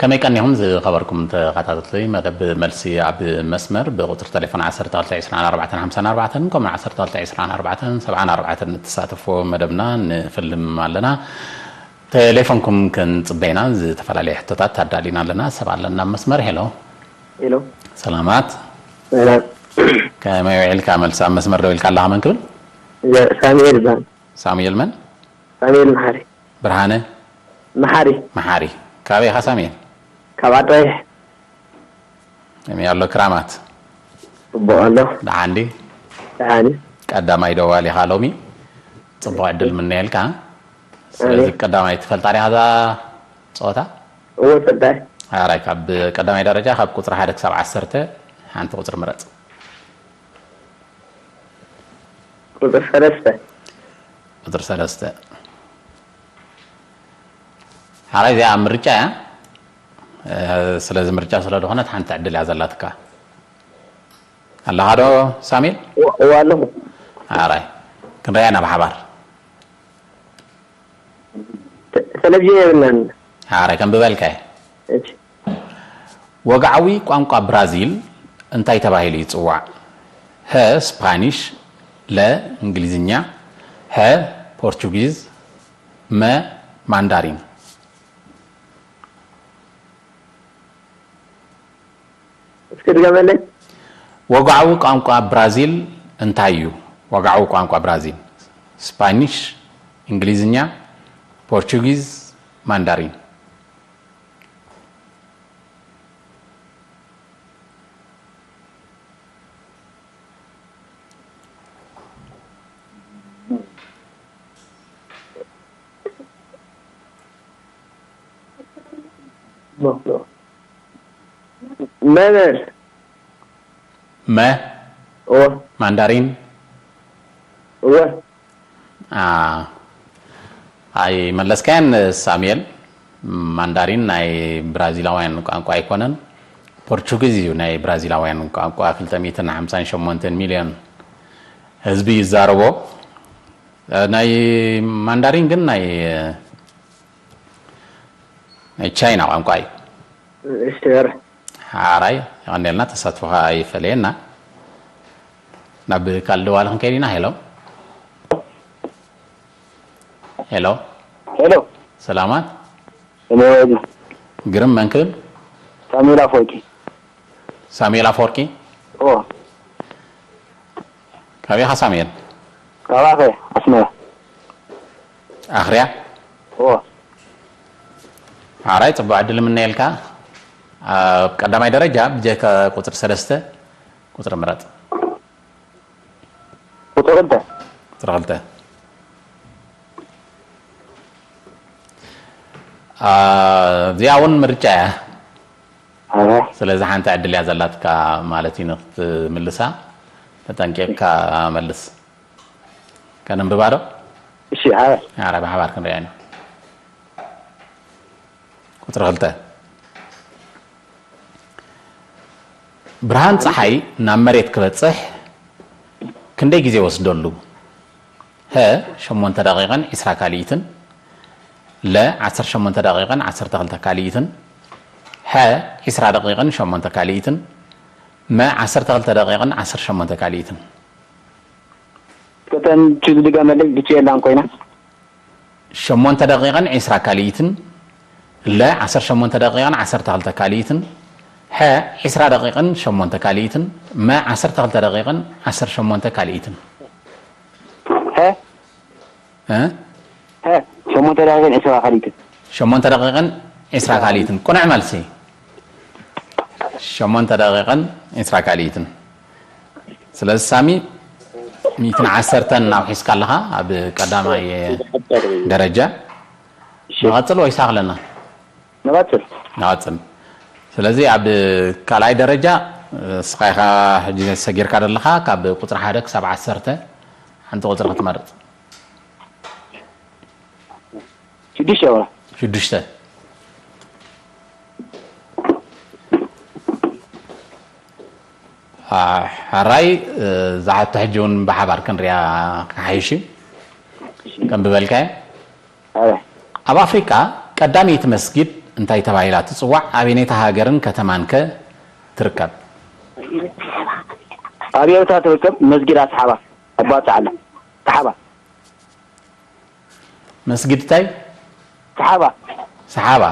ከመይ ቀኒኹም ዝኸበርኩም ተኸታተልቲ መደብ መልሲ ኣብ መስመር ብቁጽሪ ቴሌፎን ዓሰርተ ክልተ ዕስራን ኣርባዕተን ሓምሳን ኣርባዕተን ከምኡ ዓሰርተ ክልተ ዕስራን ኣርባዕተን ሰብዓን ኣርባዕተን እትሳተፉ መደብና ንፍልም ኣለና። ቴሌፎንኩም ክንጽበ ኢና። ዝተፈላለዩ ሕቶታት ኣዳሊና ኣለና። ሰብ ኣለና ኣብ መስመር። ሄሎ። ሄሎ። ሰላማት። ሰላም። ከመይ ውዒልካ? መልሲ ኣብ መስመር ደው ኢልካ ኣለኻ። መን ክብል? ሳሙኤል ይበሃል። ሳሙኤል መን? ሳሙኤል መሓሪ። ብርሃነ? መሓሪ። መሓሪ። ካበይ ኢኻ ሳሙኤል? ካብ ዓዲ ቀይሕ። ከመይ ኣሎ ክራማት? ጽቡቕ ኣሎ። ደሓን ድዩ? ደሓን እዩ። ቀዳማይ ደዋሊ ኢኻ ሎሚ። ጽቡቕ ዕድል ምነየልካ። ስለዚ ኣሜን። ቀዳማይ ትፈልጣ ዲኻ እዛ ጸወታ? እወ፣ እፈልጣ እየ። ኣራይ፣ ካብ ቀዳማይ ደረጃ ካብ ቁጽሪ ሓደ ክሳብ ዓሰርተ ሓንቲ ቁጽሪ ምረጽ። ቁጽሪ ሰለስተ። ቁጽሪ ሰለስተ። ሓራይ እዚኣ ምርጫ እያ። እ፣ ስለዚ ምርጫ ስለ ዝኾነት ሓንቲ ዕድል እያ ዘላትካ። ኣለኻ ዶ ሳሚል? እወ፣ እወ ኣለኹ። ሓራይ ክንረኣያ ኢና ብሓባር። ተ-፣ ቴሌቪዥን የብልናን። ሓራይ ከም ብበልካ እየ። እሺ። ወግዓዊ ቋንቋ ብራዚል እንታይ ተባሂሉ ይጽዋዕ? ሀ ስፓኒሽ፣ ለ እንግሊዝኛ፣ ሐ ፖርቹጊዝ፣ መ ማንዳሪን። እስኪ ድገመለይ። ወግዓዊ ቋንቋ ብራዚል እንታይ እዩ? ወግዓዊ ቋንቋ ብራዚል ስፓኒሽ፣ እንግሊዝኛ፣ ፖርቹጊዝ፣ ማንዳሪን። መምህር። መ እወ። ማንዳሪን። እወ። አ፣ ኣይመለስካያን ሳሙኤል። ማንዳሪን ናይ ብራዚላውያን ቋንቋ ኣይኮነን። ፖርቹጊዝ እዩ ናይ ብራዚላውያን ቋንቋ። ክልተ ሚእትን ሓምሳን ሸሞንተን ሚልዮን ህዝቢ ይዛረቦ። ናይ ማንዳሪን ግን ናይ ናይ ቻይና ቋንቋ እዩ። እሺ፣ ኧረ። ሓራይ፣ የቐንየልና፣ ተሳትፎኻ ኣይፈለየና። ናብ ካልእ ደዋሊ ክንከይድ ኢና። ሄሎ። ሄሎ። ሄሎ። ሰላማት? ሰላም ወይ? ግርም፣ መን ክብል? ሳሙኤል ኣፈወርቂ። ሳሙኤል ኣፈወርቂ? ኦ። ካበይ ኢኻ ሳሙኤል? ካብ ኣኽርያ፣ ኣስመራ። ኣኽርያ? ኦ። ሓራይ፣ ጽቡቕ ዕድል እምነየልካ። ኣብ ቀዳማይ ደረጃ ብጀካ ቁጽሪ ሰለስተ ቁጽሪ ምረጽ። ቁጽሪ ክልተ። ቁጽሪ ክልተ። አ፣ እዚኣ እውን ምርጫ እያ። ኣረ። ስለዚ ሓንቲ ዕድል እያ ዘላትካ ማለት እዩ ንክትምልሳ። ተጠንቂቕካ መልስ። ከነንብባ ዶ? እሺ፣ ኣረ። ኣረ፣ ብሓባር ክንሪኣ ኢና። ቁጽሪ ክልተ። ብርሃን ጸሓይ ናብ መሬት ክበጽሕ ክንደይ ግዜ ወስደሉ? ሀ፣ ሸሞንተ ደቂቕን ዕስራ ካልኢትን፣ ለ፣ ዓሰርተ ሸሞንተ ደቂቕን ዓሰርተ ክልተ ካልኢትን፣ ሐ፣ ዕስራ ደቂቕን ሸሞንተ ካልኢትን፣ መ፣ ዓሰርተ ክልተ ደቂቕን ዓሰርተ ሸሞንተ ካልኢትን። ከተን ቹዝ ድገመለይ፣ ብቻ የላን ኮይና። ሸሞንተ ደቂቕን ዕስራ ካልኢትን፣ ለ፣ ዓሰርተ ሸሞንተ ደቂቕን ዓሰርተ ክልተ ካልኢትን፣ ሐ፣ ዕስራ ደቂቕን ሸሞንተ ካልኢትን፣ መ፣ ዓሰርተ ክልተ ደቂቕን ዓሰርተ ሸሞንተ ካልኢትን። ሐ? እ? ሐ፣ ሸሞንተ ደቂቕን ዕስራ ካልኢትን። ሸሞንተ ደቂቕን ዕስራ ካልኢትን። ቁኑዕ መልሲ። ሸሞንተ ደቂቕን ዕስራ ካልኢትን። ስለዚ ሳሚ፣ ሚእትን ዓሰርተን ኣውሒስካ ኣለኻ ኣብ ቀዳማይ ደረጃ። እሺ። ንቐጽል ወይስ ኣኽለና? ንቐጽል። ንቐጽል። ስለዚ ኣብ ካልኣይ ደረጃ እስኻ ኢኻ ሕጂ ሰጊርካ ዘለኻ፣ ካብ ቁጽሪ ሓደ ክሳብ ዓሰርተ ሓንቲ ቁጽሪ ክትመርጽ። ሽዱሽተ ወላ? ሽዱሽተ። አ፣ ሕራይ፣ እ፣ እዛ ሕቶ ሕጂ እውን ብሓባር ክንሪኣ ክሓይሽ እዩ። ከም ዝበልካዮ፣ ኣረ። ኣብ ኣፍሪቃ ቀዳመይቲ መስጊድ እንታይ ተባሂላ ትጽዋዕ? ኣበየነይቲ ሃገርን ከተማን ከ ትርከብ? ኣብ ኤርትራ ትርከብ መስጊድ ኣስሓባ ኣባ ጻዕላ ሰሓባ። መስጊድ እንታይ? ሰሓባ። ሰሓባ።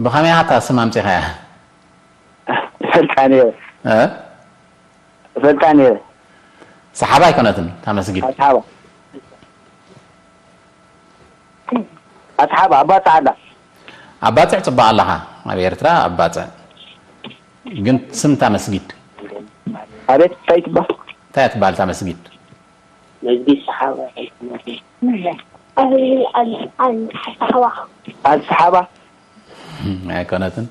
ብኸመይ ኢኻ እታ ስም ኣምጺኻያ? ፈልጣ ነይረ። እ? ፈልጣ ነይረ። ሰሓባ ኣይኮነትን እታ መስጊድ። ኣስሓባ ኣስሓባ ኣባ ጻዕላ። ኣባጽዕ ጽቡቕ ኣለኻ። ኣብ ኤርትራ ኣባጽዕ። ግን ስም እታ መስጊድ? ኣቤት እንታይ ትባ? እንታይ እያ ትበሃል እታ መስጊድ? መስጊድ ሰሓባ። ኣል- ኣል- ኣል- ኣስሓባ ኣስሓባ። ኣይኮነትን።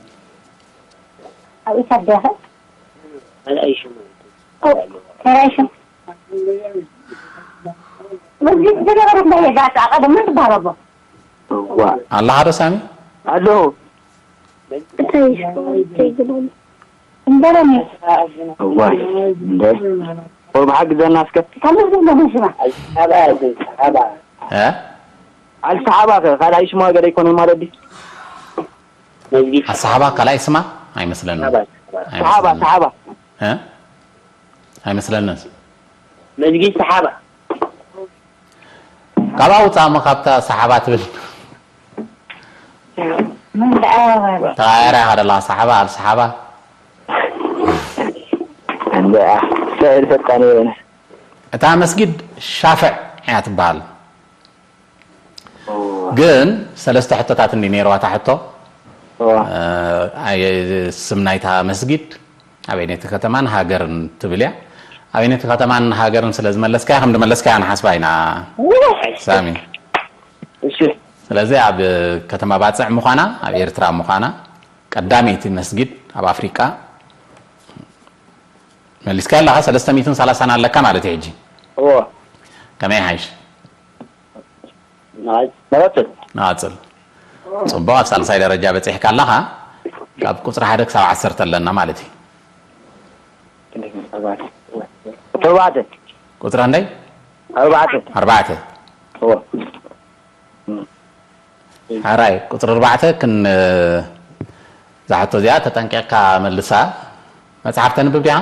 ኣብ ኢትዮጵያ ከ? ካልኣይ ሽሙ። ካልኣይ ሽም መስጊድ ዝነበረት ናይ ባጽዕ ቀደም ምን ትበሃል ኣቦ? እዋ ኣለኻ ዶ ሳሚ? ኣለኹ። እንታይ እንታይ ይግበሉ? እምበረኒ እዋ እንደ ወይ ብሓግዘና እስከ። ካብ መስጊድ ዶ ሽማ? ኣስሓባ ግን ሰሓባ። እ? ኣልሰሓባ ከ ካልኣይ ሽማ ገለ ኣይኮነን ማለት ድዩ? መስጊድ ኣሰሓባ ካልኣይ ስማ? ኣይመስለንን። ሰሓባ። ሰሓባ ሰሓባ። እ? ኣይመስለንን። መስጊድ ሰሓባ። ካብኣ ውፃእ እሞ ካብታ ሰሓባ ትብል ተቐያይራ ኢኻ ደላ ሰሓባ ኣልሰሓባ። እንደ ስዕል ፈጣን የበነ። እታ መስጊድ ሻፍዕ እያ ትበሃል። ግን ሰለስተ ሕቶታት እንዲ ነይርዋ እታ ሕቶ። እዋ እ፣ ኣየ- ስም ናይታ መስጊድ፣ ኣበየነይቲ ከተማን ሃገርን ትብል እያ። ኣበየነይቲ ከተማን ሃገርን ስለ ዝመለስካያ ከም ዝመለስካያ ንሓስባ ኢና ሳሚ። እሺ ስለዚ ኣብ ከተማ ባጽዕ ምዃና ኣብ ኤርትራ ምዃና ቀዳመይቲ መስጊድ ኣብ ኣፍሪቃ መሊስካ ኣለኻ። ሰለስተ ሚእትን ሰላሳን ኣለካ ማለት እዩ ሕጂ። እዎ ከመይ ሓይሽ? መቐፅል ንቐፅል። ፅቡቕ፣ ኣብ ሳልሳይ ደረጃ በፂሕካ ኣለኻ። ካብ ቁፅሪ ሓደ ክሳብ ዓሰርተ ኣለና ማለት እዩ። ተባዕተ ቁፅሪ ክንደይ? ኣርባዕተ ኣርባዕተ። እዎ ሕራይ ቁፅሪ ኣርባዕተ ክን እዛ ሕቶ እዚኣ ተጠንቂቕካ መልሳ። መፅሓፍ ተንብብ ዲኻ?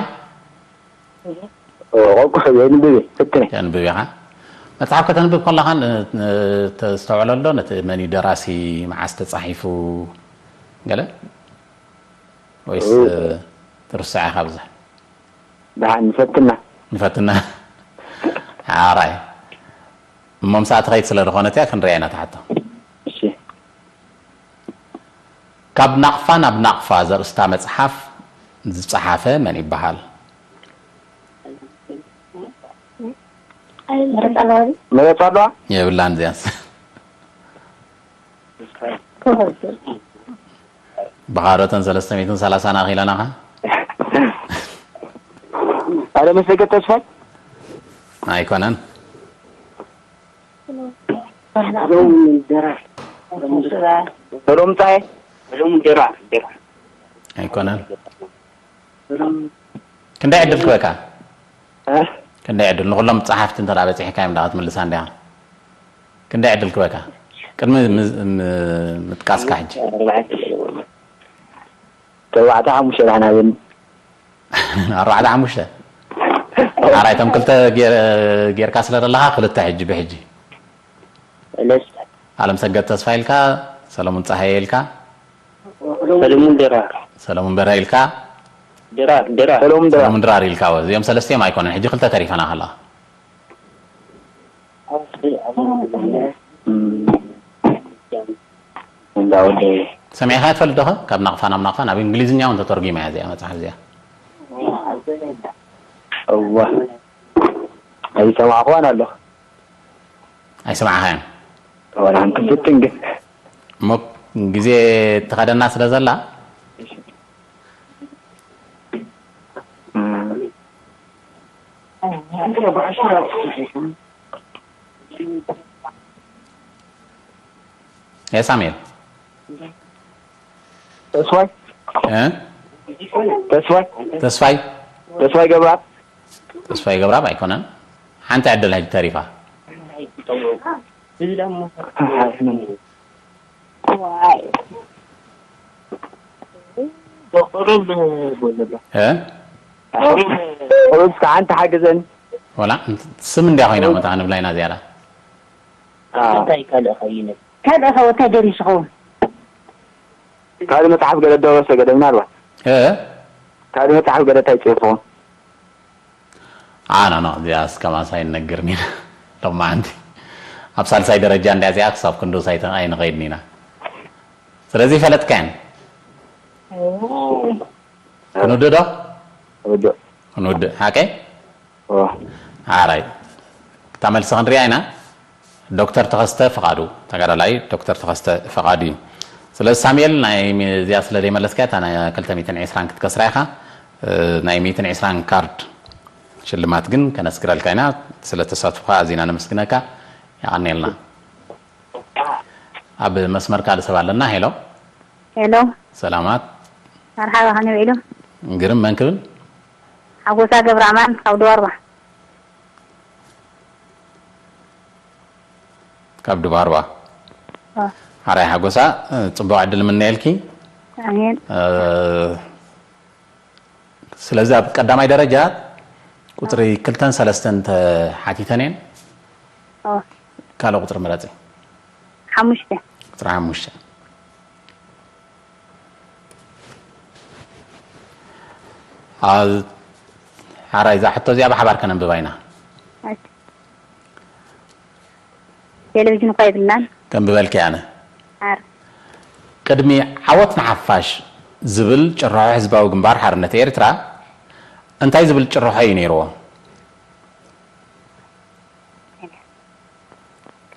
ቆቁ የንብብ ፍትነ ተንብብ ኢኻ። መፅሓፍ ከተንብብ ከለኻ ን- ን- ተስተውዕሎ ኣሎ ነቲ መን እዩ ደራሲ፣ መዓስ ተፃሒፉ ገለ ወይስ ትርስዓ ኢኻ ብዙሕ? ደሓን ንፈትና ንፈትና። ሓራይ እሞ ምሳኣ ትኸይድ ስለ ዝኾነት እያ ክንሪኣ ኢና ትሓቶ። እሺ ካብ ናቕፋ ናብ ናቕፋ ዘርእስታ መፅሓፍ ዝፀሓፈ መን ይበሃል? መረፃ ኣለዋ የብላን እዚኣስ። ብኻሮተን ሰለስተ ሚእትን ሰላሳን ኣኺለናኻ። ኣለ መሰገድ ተስፋይ ኣይኮነን። ሰሎም ፀሐ ሎም ድራር ድራር ኣይኮነን። ክንደይ ዕድል ክበካ? እ? ክንደይ ዕድል ንኩሎም ጸሓፍቲ እንተ በጺሕካ እዮም ዳኣ ክትምልሳ እንዲኻ። ክንደይ ዕድል ክበካ? ቅድሚ ምዝ- ም- ምጥቃስካ ሕጂ ተባዕተ ሓሙሽተ ዳሕና ግን ኣርባዕተ ሓሙሽተ ኣራይቶም ክልተ ጌር- ጌርካ ስለ ዘለኻ ክልተ ሕጂ ብሕጂ ለስ ኣለም ሰገድ ተስፋ ኢልካ ሰለሙን ጸሃየ ኢልካ ሰለሙን ድራር ሰለሙን በርሀ ኢልካ ድራር ድራር ሰሎም ደ ሰለሙን ድራር ኢልካ ወ እዚኦም ሰለስቲኦም ኣይኮነን ሕጂ ክልተ ተሪፈና ከለኻ እንዳ ወደ ሰሚዕካ ትፈልጥ ዶኸ ካብ ናቕፋ ናብ ናቕፋ ናብ እንግሊዝኛ እውን ተተርጉማ እያ እዚኣ መፅሓፍ እዚኣ እዋ ኣይሰማዕኩዋን ኣለኹ ኣይሰማዕኻያን ወላ ሓንቲ ፍትን ግን እሞ ግዜ ትኸደና ስለ ዘላ ያ ሳሙኤል ተስፋይ እ? ተስፋይ ተስፋይ ተስፋይ ገብረኣብ ተስፋይ ገብረኣብ ኣይኮነን ሓንቲ ዕድል ሕጂ ተሪፋ ዋይ። እ? ሩዝ ሓንቲ ሓግዘን። ወላ ስም እንዲያ ኮይና መጣ ንብላይና ዝያዳ። እንታይ ካልእ ኸይነ? ካልእ ኸ ወታደር ይስኸውን። ካልእ መጽሓፍ ገለ ደረሰ ገለ ምናልባት። እ? ካልእ መጽሓፍ ገለ እንታይ ጽሑፍኹም? ኣነ ኖ እዚኣ እስከ ማሳ ኣይንነግርን ኢና። ሎማዓንቲ ኣብ ሳልሳይ ደረጃ እንዲያ እዚኣ ክሳብ ክንዱስ ኣይተ-፣ ኣይንኸይድን ኢና። ስለዚ ይፈለጥካየን። ክንውድእ ዶ? ውድእ። ክንውድእ። ሓቀይ? ኦ። ሓራይ። እታ መልሲ ክንሪኣ ኢና። ዶክተር ተኸስተ ፍቓዱ፣ ተጋዳላይ ዶክተር ተኸስተ ፍቓዱ እዩ። ስለዚ ሳሙኤል፣ ናይ ሚ-፣ እዚኣ ስለ ዘይመለስካያ፣ እታ ናይ ክልተ ሚእትን ዕስራን ክትከስራ ኢኻ። እ፣ ናይ ሚእትን ዕስራን ካርድ ሽልማት ግን ከነስግረልካ ኢና። ስለ ተሳትፎኻ ኣዚና ነመስግነካ። የቐንየልና። ኣብ መስመር ካልእ ሰብ ኣለና። ሄሎ። ሄሎ። ሰላማት። መርሓባ፣ ከመይ ውዒሉ? ግርም፣ መን ክብል? ሓጎሳ ገብረኣማን ካብ ድባርባ። ካብ ድባርባ። አ። ሓራይ ሓጎሳ፣ ጽቡቕ ዕድል ምነየልኪ። ኣሜን። እ፣ ስለዚ ኣብ ቀዳማይ ደረጃ ቁጽሪ ክልተን ሰለስተን ተሓቲተን እየን። ኦ። ካልእ ቁጽሪ ምረጺ። ሓሙሽተ። ቁጽሪ ሓሙሽተ። ኣብ ሓራይ እዛ ሕቶ እዚኣ ብሓባር ከነንብባ ኢና። ኣይ። ቴሌቪዥን እኳ የብልናን። ከንብበልኪ ኣነ። ኣር። ቅድሚ ዓወት ንሓፋሽ ዝብል ጭርሖ ህዝባዊ ግንባር ሓርነት ኤርትራ እንታይ ዝብል ጭርሖ እዩ ነይርዎ?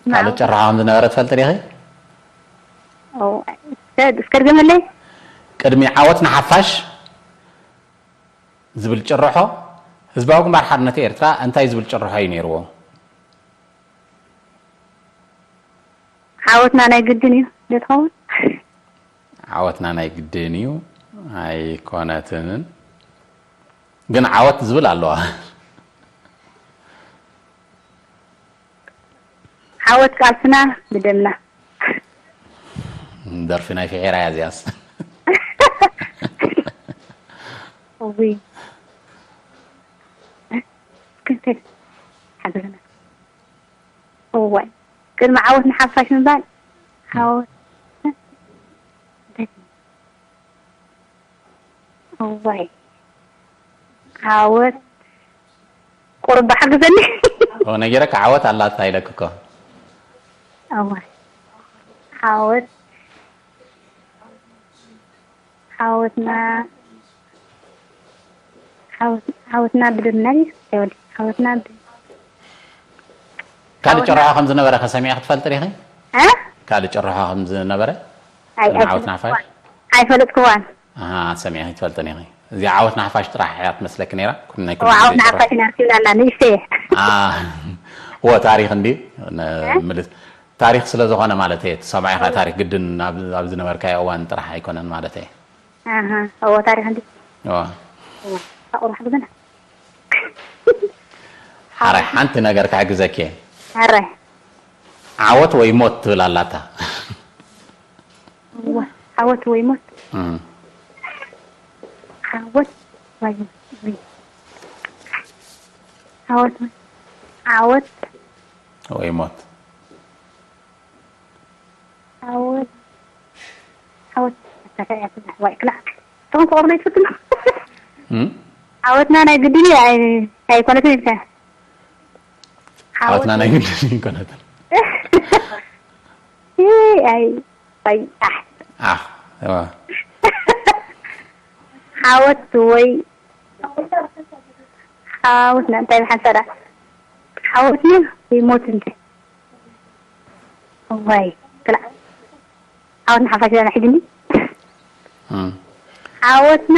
ካልእ ጭርሖ ከም ዝነበረ ትፈልጢ ዲኺ? ኦ፣ እስከ፣ እስከ ድገመለይ። ቅድሚ ዓወት ንሓፋሽ ዝብል ጭርሖ ህዝባዊ ግንባር ሓርነት ኤርትራ እንታይ ዝብል ጭርሖ እዩ ነይርዎ? ዓወትና ናይ ግድን እዩ ዶ ትኸውን? ዓወትና ናይ ግድን እዩ ኣይኮነትን፣ ግን ዓወት ዝብል ኣለዋ። ዓወት ቃልስና ብደምና። ደርፊ ናይ ፍሒራ እያ እዚኣስ። እውይ። ክንተ ሓገዘና። እዋይ። ቅድሚ ዓወት ንሓፋሽ ምባል። ዓወት። እዋይ። ዓወት። ቁሩብ ሓግዘኒ። ኦ፣ ነጊረካ ዓወት ኣላታ ኢለክ እኮ። እዋይ። ዓወት። ዓወትና፣ ዓወት-፣ ዓወትና ብደምና ድዩ? ይኸውልሽ፣ ዓወትና ብ-፣ ካልእ ዓወትና ጭርሖ ከም ዝነበረ ከ ሰሚዕኺ ትፈልጢ ዲኺ? እ? ካልእ ጭርሖ ከም ዝነበረ? ኣይ፣ ቅድሚ ዓወት ኣይፈለጥኩዋን። ናፋሽ? ኣይፈለጥኩዋን። ኣሃ፣ ሰሚዕኺ ትፈልጥን ኢኺ። እዚኣ ዓወት ናፋሽ ጥራሕ እያ ትመስለኪ ነይራ? ኩሉ ናይ ኩሉ ኦ፣ ዓወት ግዜ ጭርሖ። ናፋሽ ኢና ርኪብና ኣላ፣ ንእሽተይ እየ። ኣ፣ ወ ታሪኽ እንዲ፣ ን-፣ እ? ምልስ-፣ ታሪኽ ስለ ዝኾነ ማለት እየ። እቲ ሰብኣይኻ ታሪኽ ግድን ኣብ፣ ኣብ ዝነበርካዮ እዋን ጥራሕ ኣይኮነን ማለት እየ። ኣሃ፣ እዎ፣ ታሪኽ እንዲ። እዎ። እዎ፣ ኣቑርባሕ ግዘና። ሓራይ ሓንቲ ነገር ክሕግዘኪ እየ። ሓራይ። ዓወት ወይ ሞት ትብል ኣላታ። እዎ፣ ዓወት ወይ ሞት። እም። ዓወት ወይ ሞት። ዓወት ወይ፣ ዓወት። ወይ ሞት። ዓወት፣ ዓወት፣ ኣታታ እያ ትብላዕ። ዋይ፣ ክላዕ። እቶም ክቐርቡ ኣይትፈቱን። እም? ዓወትና ናይ ግድን እዩ፣ ኣይ-፣ ኣይኮነትን ኢልካ። ዓወት ዓወትና ናይ ግድን ኣይኮነትን። እ፣ ኣይ፣ ኣይ፣ ኣሕ። ኣሕ፣ እዋ። ዓወት ወይ ዓወትና እንታይ ብሓንሳእ ደኣ? ዓወትና ወይ ሞት እንተ። እዋይ፣ ክላእ። ዓወትና ሓፋሽ ዳና ሒዝኒ። እም። ዓወትና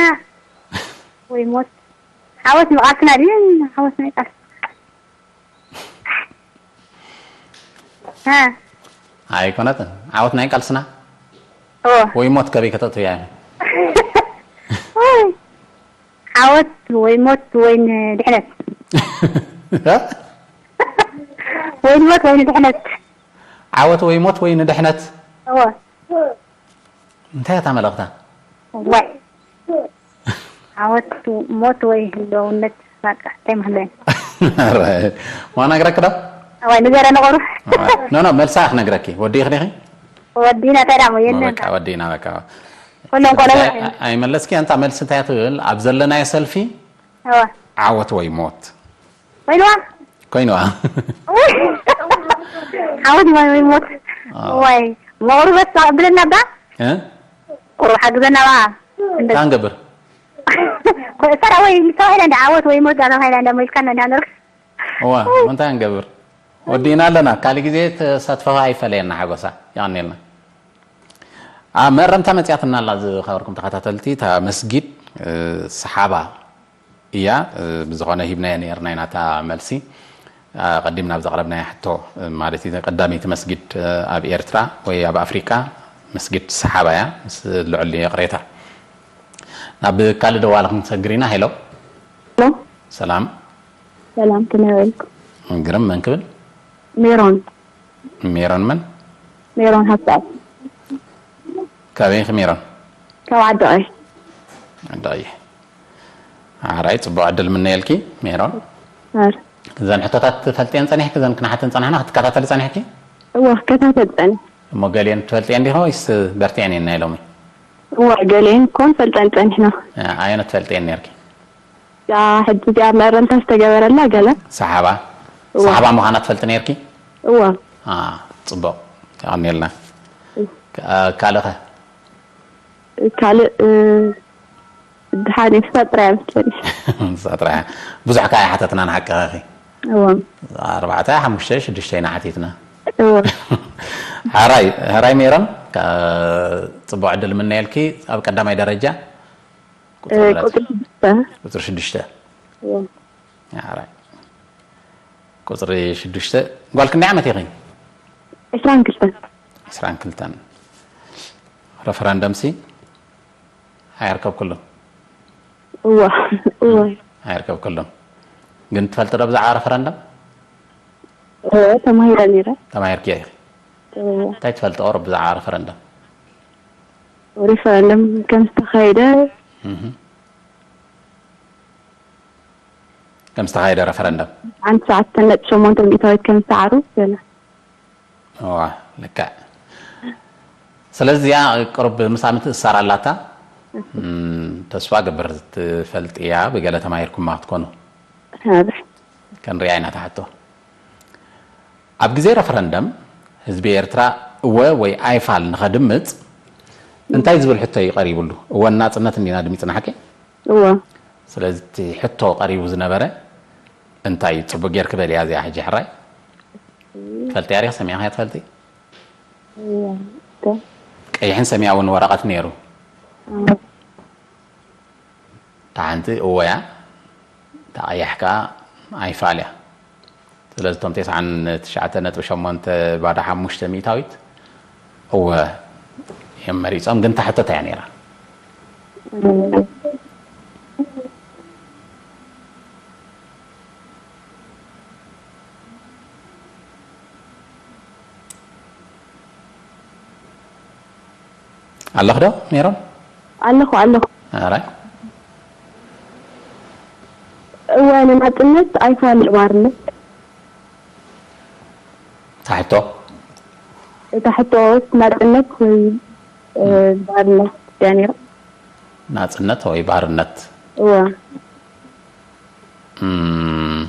ወይ ሞት። ዓወት ንቃልስና ድዩ? ዓወትና ይቃልስ። ሃ። ኣይኮነትን። ዓወት ናይ ቃልስና? ኦ። ወይ ሞት ከበይ ከተእትውያ ኢኹም? ወይ። ዓወት ወይ ሞት ወይ ንድሕነት። ወይ ንሞት ወይ ንድሕነት። ዓወት ወይ ሞት ወይ ንድሕነት። እወ። እንታይ እያ እታ መልእኽታ? ዋይ ዓወት ሞት ወይ ህልውነት በቃ እንታይ ማህለን ማና ግረክ ዶ ዋይ ንገረ ንቆሩሕ ኖ ኖ መልሳ ክነግረኪ ወዲኽ ዲኺ ወዲና ተዳሞ የለን በቃ ወዲና በቃ ኩሎም ቆለባ ኣይመለስኪ ኣንታ መልሲ እንታይ ትብል ኣብ ዘለናዮ ሰልፊ እዋ ዓወት ወይ ሞት ኮይንዋ ኮይንዋ ዓወት ወይ ወይ ሞት ወይ መቑርበት ብለና ባ እ? ቁሩብ ሓግዘና ባ እንታይ ንገብር ሰራ ወይ ምሳው ሃይላንድ ዓወት ወይ ሞት ጋር ሃይላንድ ሞልካና እንዳነር እዋ እንታይ ንገብር ወዲና ኣለና ካልእ ግዜ ተሳትፈኻ ኣይፈለየና ሓጎሳ ይቐኒልና ኣብ መእረምታ መፅያትና ኣላ ዝኸበርኩም ተኸታተልቲ እታ መስጊድ እ፣ ሰሓባ እያ እ፣ ብዝኾነ ሂብናዮ ነርና ኢና እታ መልሲ ኣቐዲምና ኣብ ዘቕረብናዮ ሕቶ እ፣ ማለት እዩ ቀዳመይቲ መስጊድ እ፣ ኣብ ኤርትራ ወይ ኣብ ኣፍሪቃ መስጊድ ሰሓባ እያ ምስ ልዑል ይቕሬታ ናብ ካልእ ደዋል ክንሰግር ኢና ሄሎ ሄሎ ሰላም ሰላም፣ ከመይ ውዒልኩም? ግርም መን ክብል ሜሮን ሜሮን መን ሜሮን ሃብተኣብ ካበይ ኢኺ ሜሮን ካብ ዓዲ ቀይ። ዓዲ ቀይሕ ሓራይ ፅቡቕ ዕድል ምነየልኪ ሜሮን ኣር እዘን ሕቶታት ትፈልጥየን ፀኒሕኪ እዘን ክነሓተን ፀናሕና ክትከታተሊ ፀኒሕኪ እወ ክከታተል ጸኒሕ እሞ ገሊአን ትፈልጥየን ዲኺ ወይስ በርቲዐን እየን ናይ ሎሚ እወ ገሊአን እኮ ንፈልጠን ጸኒሕና። ኣየነ ትፈልጥየን ነርኪ እዛ ሕጂ እዚኣ መእረምታ ዝተገበረላ ገለ ሰሓባ እወ ሰሓባ ምዃና ትፈልጢ ነርኪ እወ ጽቡቕ የቐንየልና ካልእኸ ካልእ እ፣ ድሓን እዩ ክሳብ ጥራይ መስለኒ ንሳ ጥራይ ብዙሕ ከኣ ይሓተትና ንሓቂ ኸኺ እወ ኣርባዕተ ሓሙሽተ ሽዱሽተ ኢና ሓቲትና እወ ሕራይ ሕራይ ሜሮን ጽቡቕ ዕድል ምነየልኪ ኣብ ቀዳማይ ደረጃ እ፣ ቁጥሪ ሽዱሽተ ቁፅሪ ሽዱሽተ እወ ሕራይ ቁፅሪ ሽዱሽተ ጓል ክንደይ ዓመት ኢኺ ዕስራን ክልተን ዕስራን ክልተን ረፈረንደምሲ ኣየርከብክሉን እወ እወ ኣየርከብክሉን ግን ትፈልጢ ዶ ብዛዕባ ረፈረንደም እወ ተማሂረ ነይረ ተማሂርኪ ኢኺ እወ እንታይ ትፈልጢ ቁሩብ ብዛዕባ ረፈረንደም ሪፈረንደም ከም ዝተኻየደ ከም ዝተኻየደ ረፈረንደም ሓንቲ ትሽዓተ ነጥቢ ሸሞንተ ሚእታዊት ከም ዝተዓሩ ገለ እዋ ልክዕ ስለዚ እዚኣ ቅሩብ ምሳእ ምትእስሳር ኣላታ እም፣ ተስፋ ገብር ትፈልጥያ ብገለ ተማሂርኩማ ክትኮኑ ሓብር ክንሪኣ ኢና ትሓቶ ኣብ ግዜ ረፈረንደም ህዝቢ ኤርትራ እወ ወይ ኣይፋል ንኸድምፅ እንታይ ዝብል ሕቶ እዩ ቀሪቡሉ እወ ናፅነት እንዲና ድሚፅና ሓቂ እወ ስለዚ እቲ ሕቶ ቀሪቡ ዝነበረ እንታይ እዩ ፅቡቅ ጌርኪ በልያ እዚኣ ሕጂ ሕራይ ትፈልጥያ ዲኺ ሰሚዕኻያ ትፈልጢ ቀይሕን ሰማያውን ወረቐት ነይሩ እታ ሓንቲ እወ እያ እታ ቀያሕ ከዓ ኣይፋል እያ ስለዚ እቶም ተስዓን ትሽዓተ ነጥቢ ሸሞንተ ባዶ ሓሙሽተ ሚእታዊት እወ እዮም መሪፆም ግን እታ ሕቶ እንታይ እያ ነይራ ኣለኽ ዶ ሜሮን ኣለኹ ኣለኹ ኣራይ እወ ንናፅነት ኣይፋል ባርነት ታሕቶ እታ ሕቶ ናፅነት ወይ እ፣ ባርነት እያ ነይራ ናፅነት ወይ ባርነት እወ እም፣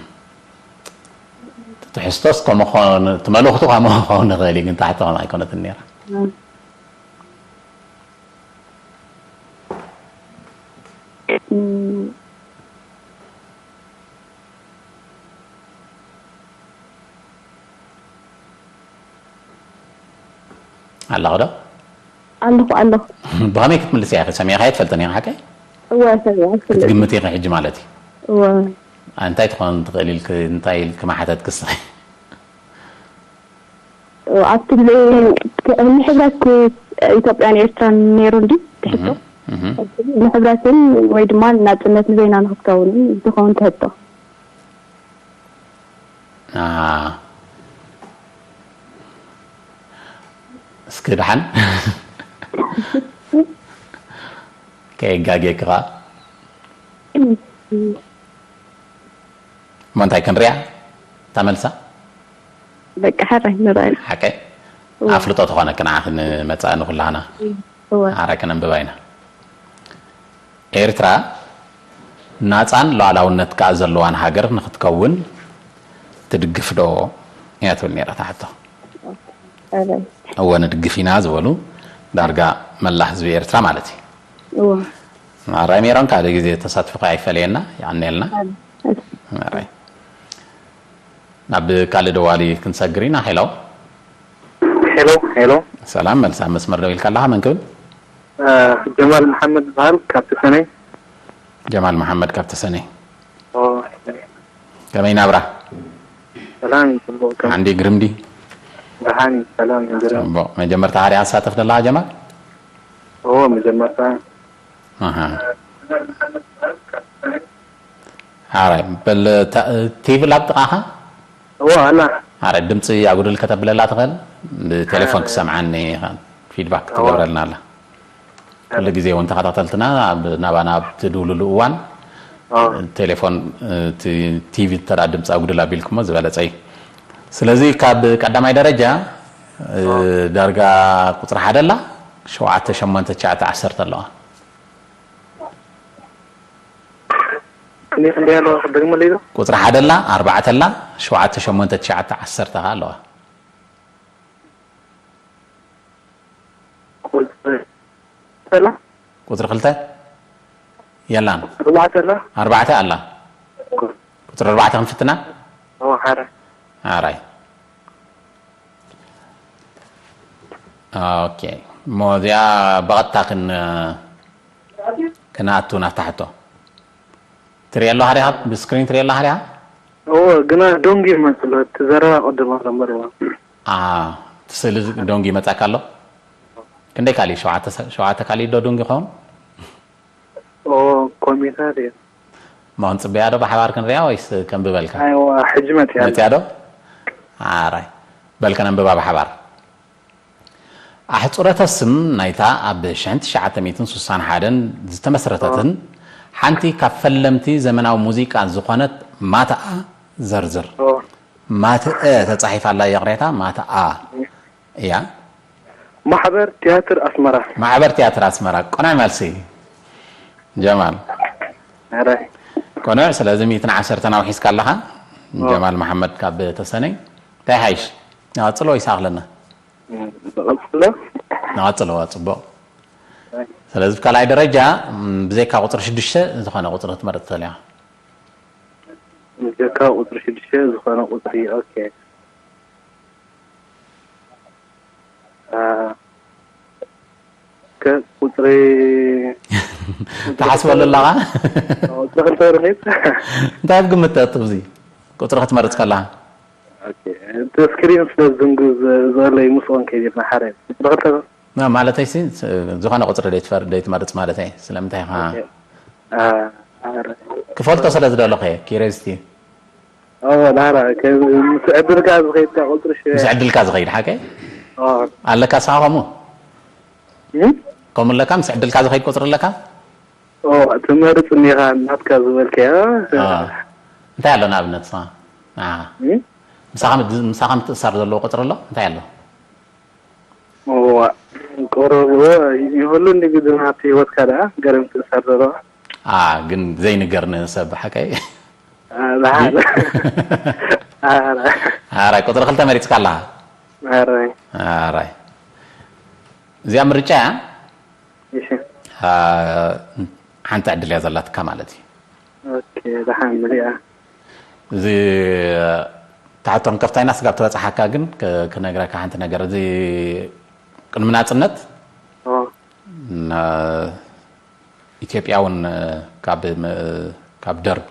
ትሕዝቶስ ከምኡ ክኸውን እቲ መልእኽቱ ከምኡ ክኸውን ይኽእል እዩ ግን ታሕቶ ከም ኣይኮነትን ነይራ እም፣ ኣለኹ ዶ ኣለኹ ኣለኹ ብኸመይ ክትምልስ እያ ሰሚዕኻዮ ትፈልጥን ኢኻ ሓቀይ እወ ሰሚዐ ይፈልጥ ክትግምት ኢኻ ሕጂ ማለት እዩ እወ እንታይ ትኾን ትኽእል ኢልክ እንታይ ኢልክ ማሓተት ክስኺ ኣብቲ ግዜ ህሊ ሕብረት ኢትዮጵያን ኤርትራን ነይሩ እንዲ ትሕቶ ንሕብረትን ወይ ድማ ናፅነት ንበይና ንክትከውን ዝኸውን ትሕቶ እስኪ ደሓን ከየጋጌክኻ። እሞ እንታይ ክንሪኣ? እታ መልሳ? በቃ፣ ሕራይ ንርኣያ። ሓቀይ? እወ። ኣፍልጦ ተኾነኪ ንዓኺ ንመጻኢ ንኹላህና። እወ። ሓራይ ከነንብባ ኢና። ኤርትራ ናጻን ሉዓላውነት ከኣ ዘለዋን ሃገር ንኽትከውን ትድግፍ ዶ? እያ ትብል ነይራ እታ ሕቶ። ሕራይ። እወ፣ ንድግፍ ኢና ዝበሉ ዳርጋ መላእ ህዝቢ ኤርትራ ማለት እዩ። እወ። ማራይ ሜሮን፣ ካልእ ግዜ ተሳትፎኻ ኣይፈለየና፣ የቐንየልና። ኣይ፣ ኣይ። ማራይ። ናብ ካልእ ደዋሊ ክንሰግር ኢና። ሄሎ። ሄሎ፣ ሄሎ። ሰላም፣ መልሳ መስመር ደው ኢልካ ኣለኻ፣ መን ክብል? እ፣ ጀማል መሓመድ በሃል፣ ካብ ተሰነይ። ጀማል መሓመድ ካብ ተሰነይ። ኦ። ከመይ ናብራ? ሰላም፣ ጽቡቕ። ከም ሓንዲ ግርምዲ? ደሓን፣ ሰላም፣ ግርም። ጽቡቕ። መጀመርታ ሃሪያ ትሳተፍ ዘለኻ ጀማል? ኦ፣ መጀመርታ። ኣሃ። ሓራይ፣ በል፣ ታ-፣ ቲቪ ላብ ጥቓኻ? እዎ፣ ኣላ። ሓራይ፣ ድምፂ ኣጉድል ከተብለላ ትኽእል? ብቴሌፎን ኣረ። ክሰምዓኒ ኢኻ፣ ፊድባክ እዎ። ክትገብረልና ኣላ። ኣረ። ኩሉ ግዜ እውን ተኸታተልትና ኣብ፣ ናባና ኣብ ትድውልሉ እዋን፣ እዎ። ቴሌፎን፣ እቲ ቲቪ እንተ ደኣ ድምፂ ኣጉድል ኣቢልኩሞ ዝበለጸ እዩ። ስለዚ ካብ ቀዳማይ ደረጃ፣ እዎ። ዳርጋ ቁፅሪ ሓደ ኣላ፣ ሸውዓተ፣ ሸሞንተ፣ ትሽዓተ፣ ዓሰርተ ኣለዋ። ክንደይ፣ ክንደይ ኣለዋ? ክደግመለይ ዶ? ቁጽሪ ሓደ ኣላ፣ ኣርባዕተ ኣላ፣ ሸውዓተ፣ ሸሞንተ፣ ትሽዓተ፣ ዓሰርተ ከኣ ኣለዋ። ቁጽሪ ኣላ? ቁጽሪ ክልተ የላን። ኣርባዕተ ኣላ? ኣርባዕተ ኣላ። ቁጽሪ ኣርባዕተ ክንፍትና? እወ፣ ሓራይ። ኣራይ። ኦኬ። እሞ እዚኣ ብቐጥታ ክን-፣ ክንኣቱ ናብታ ሕቶ። ትሪኦ ኣለኻ ዲኻ? ብስክሪን ትሪኦ ኣለኻ ዲኻ? እዎ፣ ግና ዶንጊ ይመጽእ ኣሎ። እቲ ዘረባ ቅድም ኣሎ እምበር፣ እዎ። ኣ፣ እቲ ስእሊ ዶንጊ ይመጻካ ኣሎ? ክንደይ ካሊ? ሸውዓተ ሰ-፣ ሸውዓተ ካሊ ዶ ዶንጊ ይኸውን? ኦ፣ ኮምፒውተር እዩ። እሞ ክንጽበያ ዶ ብሓባር ክንሪኣ ወይስ ከንብበልካ? ኣይዋ፣ ሕጂ መጽያ። መጽያ ዶ? ኣራይ። በል ከነንብባ ብሓባር። ኣሕጹረተ ስም ናይታ ኣብ ሽሕን ትሽዓተ ሚእትን ስሳን ሓደን ዝተመስረተትን ሓንቲ ካብ ፈለምቲ ዘመናዊ ሙዚቃ ዝኾነት ማትኣ ዘርዝር። ኦ። ማትአ ተጻሒፋ ኣላ ይቕሬታ፣ ማትኣ እያ። ማሕበር ትያትር ኣስመራ። ማሕበር ትያትር ኣስመራ። ቅኑዕ መልሲ። ጀማል። ኣረ። ቅኑዕ፣ ስለዚ ሚእትን ዓሰርተን ኣውሒስካ ኣለኻ። ኦ። ጀማል መሓመድ ካብ ተሰነይ። እንታይ ሓይሽ? ንቐጽሎ ይስኣኽለና። እም፣ ንቐጽሎ? ንቐጽሎ፣ ጽቡቕ። ኣይ። ስለዚ ብካልኣይ ደረጃ፣ እም፣ ብዘይካ ቁጽሪ ሽዱሽተ ዝኾነ ቁጽሪ ክትመርጽ ትኽእል ኢኻ። ብዘይካ ቁጽሪ ሽዱሽተ ዝኾነ ቁጽሪ፣ ኦኬ። አ፣ ከ-፣ ቁጽሪ፣ ትሓስበሉ ኣለኻ? ቁጽሪ ክልተ ርኺብ። እንታይ ኣብ ግምት ተእቱ እዚ? ቁጽሪ ክትመርጽ ከለኻ? ኦኬ። እቲ ስክሪን ስለ ዝድንጉ ዘ-፣ ዘለይ ምስኦም ከይድና ሓረ። ቁጽሪ ክልተ ዶ? ና፣ ማለተይ ሲ፣ ስ-፣ ዝኾነ ቁጽሪ ደይትፈር-፣ ደይትመርጽ ማለተይ። ስለምንታይ ኢኻ? ኦኬ። አ፣ ኣረ። ክፈልጦ ስለ ዝደለኹ እየ፣ ኪሪዮሲቲ። ኦ፣ ዳራ፣ ከ-፣ ምስ ዕድልካ ዝኸይድካ ቁጽሪ ሽ-፣ ምስ ዕድልካ ዝኸይድ፣ ሓቀይ? ኦ። ኣለካ፣ ንስኻ ከምኡ? እም? ከምኡ ኣለካ፣ ምስ ዕድልካ ዝኸይድ ቁጽሪ ኣለካ? ኦ፣ ትመርጽ እኒኻ፣ ናትካ ዝበልካዮ። አ። እንታይ ኣሎ፣ ንኣብነት፣ ንስኻ? ንዓኻ? እም? ምሳኻ ምድ-፣ ምሳኻ ምትእሳር ዘለዎ ቁጽሪ ኣሎ? እንታይ ኣሎ? እዋ፣ ቁሩብ፣ እዎ፣ ይህሉ እንዲ ግድን ኣብቲ ህይወትካ ደኣ ገለ ምትእሳር ዘለዎ። አ፣ ግን ዘይንገር ንሰብ ሓቀይ? አ፣ ደሓን። ዲ-፣ አ፣ ኣራይ፣ ቁጽሪ ክልተ መሪጽካ ኣለኻ? ኣራይ። ኣራይ። እዚኣ ምርጫ እያ? እሺ። አ፣ ሓንቲ ዕድል እያ ዘላትካ ማለት እዩ። ኦኬ፣ ደሓን ንሪኣ። እዚ ታሕቶም ከፍታይና ስጋብ ትበጽሓካ ግን ክ-፣ ክነግረካ ሓንቲ ነገር። እዚ ቅድሚ ናጽነት ኦ። ን-፣ ኢትዮጵያ እውን ካብ ም-፣ ካብ ደርግ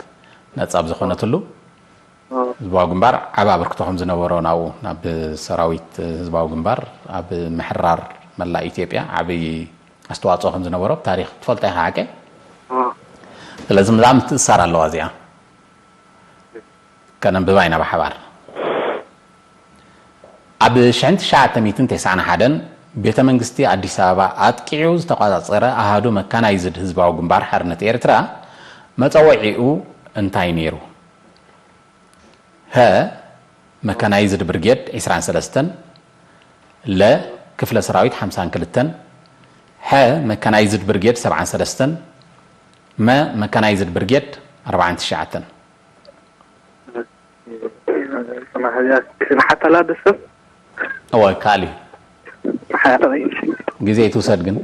ነጻ ኣብ ዝኾነትሉ ኦ። ህዝባዊ ግንባር ዓቢ ኣበርክቶ ከም ዝነበሮ ናብኡ ናብ ሰራዊት ህዝባዊ ግንባር ኣብ ምሕራር መላእ ኢትዮጵያ ዓቢ ኣስተዋጽኦ ከም ዝነበሮ ብታሪኽ ትፈልጦ ኢኻ፣ ሓቀይ? ኦ። ስለዚ ምዛም ትእሳር ኣለዋ እዚኣ። ከነንብባ ኢና ብሓባር። ኣብ ሽሕን ትሽዓተ ሚእትን ተስዓን ሓደን ቤተ መንግስቲ ኣዲስ ኣበባ ኣጥቂዑ ዝተቆጻጸረ ኣሃዱ መካናይዝድ ህዝባዊ ግንባር ሓርነት ኤርትራ መጸውዒኡ እንታይ ነይሩ? ሀ፣ መካናይዝድ ብርጌድ ዕስራን ሰለስተን፣ ለ፣ ክፍለ ሰራዊት ሓምሳን ክልተን፣ ሐ፣ መካናይዝድ ብርጌድ ሰብዓን ሰለስተን፣ መ፣ መካናይዝድ ብርጌድ ኣርባዓን ትሽዓተን። ጽናሕ እዚኣ ክንሓተላ ደስ ሰብ እወ፣ ካልእ ሓረይ ግዜ ይትውሰድ ግን።